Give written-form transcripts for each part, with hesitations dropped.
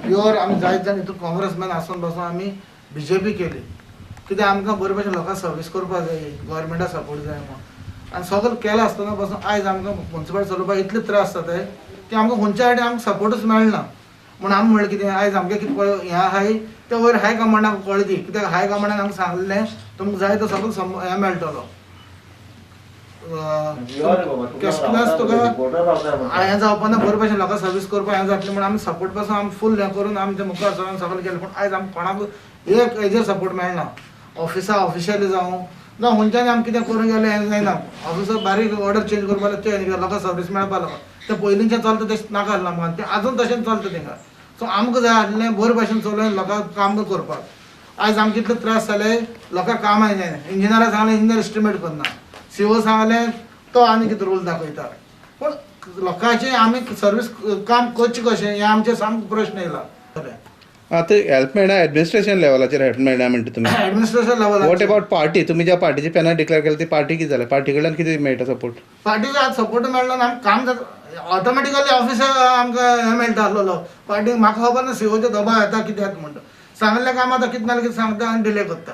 Pure आमी जायत जाण हितून काँग्रेसमॅन आसून पासून आमी बीजेपी केली, कित्याक आमकां बरे भशेन लोकांक सर्वीस करपाक जाय, गव्हर्मेंटा सपोर्ट जाय म्हणून. आनी सगळें केलें आसतना पासून आयज आमकां मुन्सिपालिटी चलोवपाक इतले त्रास जाताय की आमकां खंयच्या सायडीन आमकां सपोर्टूच मेळना. म्हूण आमी म्हणलें कितें आयज आमगें कितें पळय हें आहाय तें वयर हाय कमांडाक कळ्ळें दी, कित्याक हाय कमांडान आमकां सांगलें तुमकां जाय तो सगळो हें मेळटलो, कसलोच तुका हें जावपा ना, बरे भशेन लोकांक सर्वीस करपाक हें जातलें म्हूण आमी सपोर्ट पासून आमी फूल हें करून आमच्या मुखार सरून सगळें केलें. पूण आयज आमकां कोणाक एक हेजेर सपोर्ट मेळना, ऑफिसा ऑफिशियली जावं ना खंयच्यान आमी कितें करूंक गेलें हें जायना. ऑफिसर बारीक ऑर्डर चेंज करपाक लागले तें लोकांक सर्वीस मेळपाक लागलो, तें पयलींचें चलता तें नाका आसलें आमकां, तें आजून तशेंच चलता तेंकां. सो आमकां जाय आसलें बरे भशेन चलोवन लोकांक काम करपाक. आयज आमकां इतले त्रास जाले, लोकांक कामां जायना, इंजिनियराक सांगलें इंजिनियर एस्टिमेट करना, सीओ सांगलें तो आनी कितें रूल दाखयता. पूण लोकांचें आमी सर्वीस काम करचें कशें हें आमचें सामको प्रश्न येयला. आतां हेल्प मेळना एडमिनिस्ट्रेशन लेवलाचेर हेल्प मेळना म्हणटा तुमी, administration level. What about party? तुमी ज्या पार्टीचे पॅनल डिक्लेअर केलें ती पार्टी कितें जालें, पार्टी कडल्यान कितें मेळटा सपोर्ट? पार्टीचो आज सपोर्ट मेळ्ळो ना, आमकां काम जाता ऑटोमॅटिकली ऑफिसर आमकां हें मेळटा आसलेलो. पार्टीक म्हाका खबर ना सीओचो दबाव येता कित्याक म्हणटा, सांगलें काम आतां कितें ना कितें सांगता आनी डिले करता.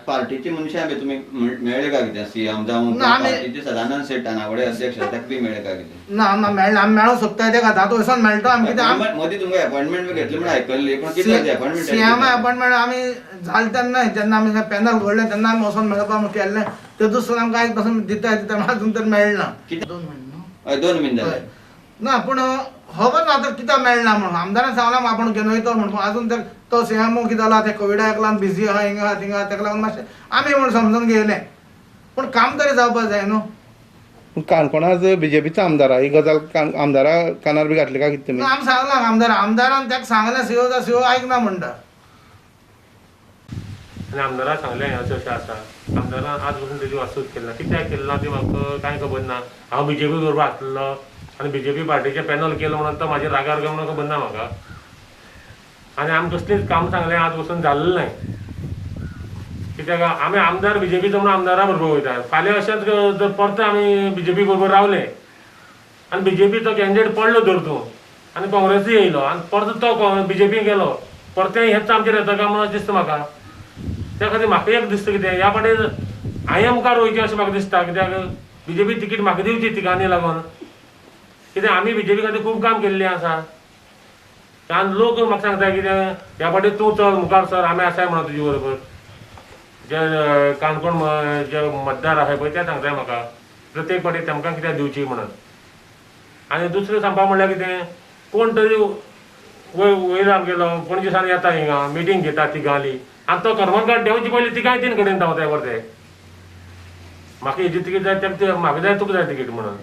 पार्टीची मनशां बी तुमी मेळ्ळे काय कितें सीएम जावं पार्टीचे सदानंद शेट तानावडे अध्यक्ष ताका बी मेळ्ळे काय कितें? ना ना मेळ्ळें, आमी मेळोंक सोदताय तेका आतां वयसान मेळटा आमी कितें. मदीं तुमकां अपॉयंटमेंट बी घेतली म्हण आयकल्ली, पूण कितें अपॉयंटमेंट? सीएम अपॉयंटमेंट आमी जालें तेन्ना, जेन्ना आमी पॅनल घडलें तेन्ना आमी वचोन मेळपाक म्हूण केल्लें, ते दुसरो आमकां आयज पासून दिता दिता अजून तर मेळना. 2 म्हयने हय 2 म्हयने जाले ना, पूण खबर ना आतां कित्याक मेळना म्हणून. आमदारान सांगलां आपूण घेवन वयतो म्हणून, अजून तर तो सीएम कितें जाला ते कोविडाक लागून बिजी आहा हिंगा आहा थिंगा, ताका लागून मातशें आमी म्हूण समजून घेयलें, पूण काम तरी जावपाक जाय न्हू. पूण काणकोणां बीजेपीचो आमदार ही गजाल आमदारा कानार बी घातली काय कितें तुमी? आमी सांगलां आमदार, आमदारान ताका सांगलें सीओ जा, सीओ आयकना म्हणटा. आनी आमदाराक सांगलें अशें अशें आसा, आमदारान आज पसून तेजी वास्तूच केली ना, कित्याक केली ना ती म्हाका कांय खबर ना. हांव बीजेपी बरोबर आसलो आनी बीजेपी पार्टीचें पॅनल केलें म्हणून तो म्हाजेर रागार काय म्हणून खबर ना म्हाका. आनी आमी कसलीच काम सांगलें आज पसून जाल्लें नाय, कित्याक आमी आमदार बीजेपीचो म्हणून आमदारा बरोबर वयता. फाल्यां अशेंच जर परते आमी बीजेपी बरोबर रावले आनी बीजेपीचो कॅन्डिडेट पडलो धर तूं आनी काँग्रेसूय येयलो आनी परतो तो बीजेपी गेलो, परतें हेंच आमचेर येता काय म्हणून दिसता म्हाका. त्या खातीर म्हाका एक दिसता कितें ह्या फाटी हांवें मुखार वयचें अशें म्हाका दिसता, कित्याक बीजेपी तिकीट म्हाका दिवची तिगांनी लागून, कित्याक आमी बीजेपी खातीर खूब काम केल्लें आसा. आनी लोक म्हाका सांगता कितें ह्या फाटी तूं चल मुखार सर, आमी आसाय म्हणून तुजे बरोबर. जे काणकोण जे मतदार आसाय पळय ते सांगताय म्हाका प्रत्येक फाटी तेमकां कित्याक दिवची म्हणून. आनी दुसरें सांगपा म्हणल्यार कितें कोण तरी वयर आमगेलो पणजे सान येता हिंगा मिटींग घेता तिगांली आनी तो करमलकार देंवचे पयलीं तिगांय 3 कडेन धांवताय परते, म्हाका हेजी तिकीट जाय तेका म्हाका जाय तुका जाय तिकीट म्हणून.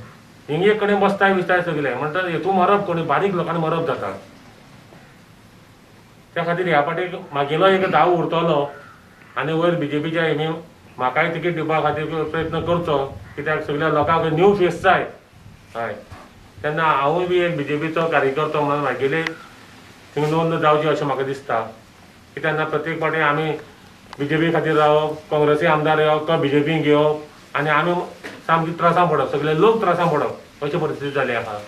हिंगा एक कडेन बसताय बिसताय सगळे म्हणटा हेतू मरप कोणी बारीक लोकांनी मरप जाता. त्या खातीर ह्या फाटी मागेलो एक दाव उरतलो आनी वयर बीजेपीच्या हेमी म्हाकाय तिकीट दिवपा खातीर प्रयत्न करचो, कित्याक सगळ्या लोकांक न्यू फेस जाय. हय तेन्ना हांवूय बी एक बीजेपीचो कार्यकर्तो म्हणून म्हागेली थिंग नोंद जावची अशें म्हाका दिसता. कित्याक ना प्रत्येक फावटी आमी बीजेपी खातीर रावप, काँग्रेसी आमदार येवप, तो बीजेपीक घेवप आनी आमी सामकी त्रासां पडप, सगळे लोक त्रासां पडप अशी परिस्थिती जाली आसा.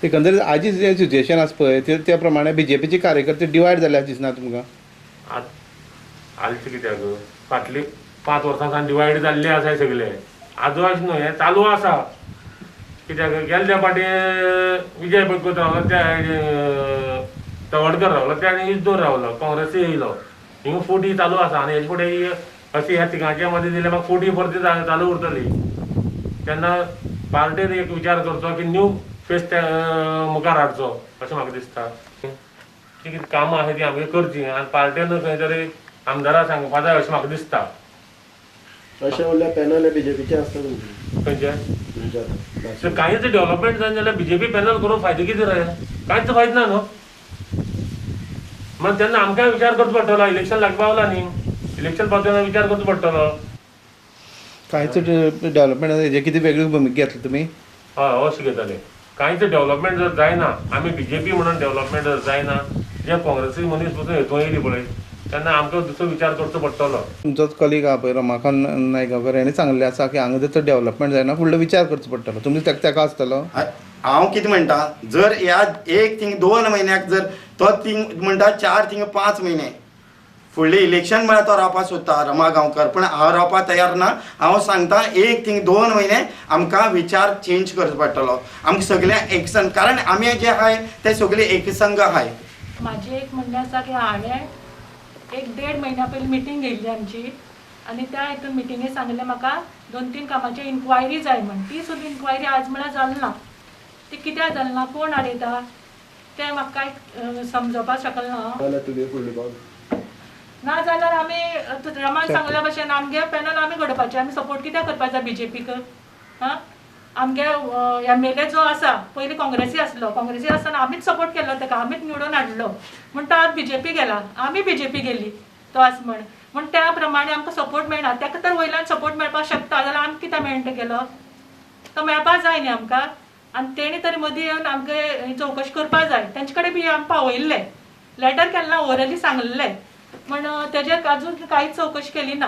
एकंदरीत आयची जें सिच्युएशन आसा पळय त्या प्रमाणे बीजेपीचे कार्यकर्ते डिवायड जाल्ले दिसना तुमकां? आयचे कित्याक फाटली 5 वर्सां सावन डिवायड जाल्ले आसा सगळे, आजू अशें न्हय हें चालू आसा. कित्याक गेले त्या फाटी विजय बळकत रावलो, त्या तवडकर रावलो, त्या आनी इजदोर रावलो, काँग्रेसूय येयलो, हिंगा फुटी चालू आसा. आनी हेजे फुडें अशी ह्या तिगांच्या मदीं दिल्यार म्हाका फुटी परती चालू उरतली. तेन्ना पार्टीन एक विचार करचो की न्यू फेस त्या मुखार हाडचो अशें म्हाका दिसता. ती कितें कामां आसा ती आमगे करची आनी पार्टीन खंय तरी आमदाराक सांगपा जाय अशें म्हाका दिसता. अशें म्हणल्यार पॅनल बीजेपीचें आसता तुमचें? खंयचें? कांयच डेव्हलपमेंट जायना जाल्यार बीजेपी पॅनल करून फायदो कितें रे? कांयच फायदो ना न्हू. म्हणून तेन्ना आमकांय विचार करचो पडटलो, इलेक्शन लागीं पावलां न्ही, इलेक्शन पावता तेन्ना विचार करचो पडटलो. कांयच डेव्हलपमेंट हेजेर कितें वेगळी भुमिका घेतली तुमी? हय अशें घेतले. कांयच डेव्हलपमेंट जर जायना, आमी बीजेपी म्हणून डेव्हलपमेंट जर जायना, जे काँग्रेसी मनीस पसून हेतून येयली पळय तेन्ना आमकां दुसरो विचार करचो पडटलो. तुमचोच कलीग आहा पळय रमाकांत नायक गांवकर हेणें सांगलें आसा की हांगा जर डेव्हलपमेंट जायना फुडलो विचार करचो पडटलो. तुमचो ताका आसतलो? हांव कितें म्हणटा, जर ह्या एक थिंग 2 म्हयन्याक जर तो थिंग म्हणटा 4 थिंग 5 म्हयने फुडलें इलेक्शन म्हळ्यार तो रावपाक सोदता रमा गांवकर, पूण हांव रावपाक तयार ना. हांव सांगता 1 थिंग 2 म्हयने आमकां विचार चेंज करचो पडटलो आमकां सगळ्यांक एकसंग, कारण आमी जे आहाय ते सगळे एकसंग आहाय. म्हाजें एक म्हणणें आसा की हांवें 1-1.5 म्हयन्या पयलीं मिटींग घेयल्ली आमची आनी त्या हितून मिटिंगे सांगलें म्हाका 2-3 कामाची इन्क्वायरी जाय म्हण. ती सुद्दां इन्क्वायरी आज म्हळ्यार जाली ना. ती कित्याक जाली ना, कोण आडयता तें म्हाका कांय समजोवपाक शकना. तुगे फुडलें पावल ना जाल्यार आमी रमान सांगल्या भशेन आमगे पॅनल आमी घडोवपाचें. आमी सपोर्ट कित्याक करपाक जाय बीजेपीक? आं, आमगे एमएलए जो आसा पयलीं काँग्रेसी आसलो, काँग्रेसी आसतना आमीच सपोर्ट केल्लो ताका, आमीच निवडून हाडलो म्हण तो आज बीजेपी गेला, आमी बीजेपी गेली तो आज म्हण. म्हण त्या प्रमाणे आमकां सपोर्ट मेळना. ताका तर वयल्यान सपोर्ट मेळपाक शकता जाल्यार आमी कित्याक मेळटा गेलो तो मेळपाक जाय न्ही आमकां. आनी तेणी तरी मदीं येवन आमकां चवकशी करपाक जाय. तेंचे कडेन बी आमी पावयल्लें, लेटर केन्ना ओरली सांगलें, पूण तेजेर अजून कांयच चवकशी केली ना.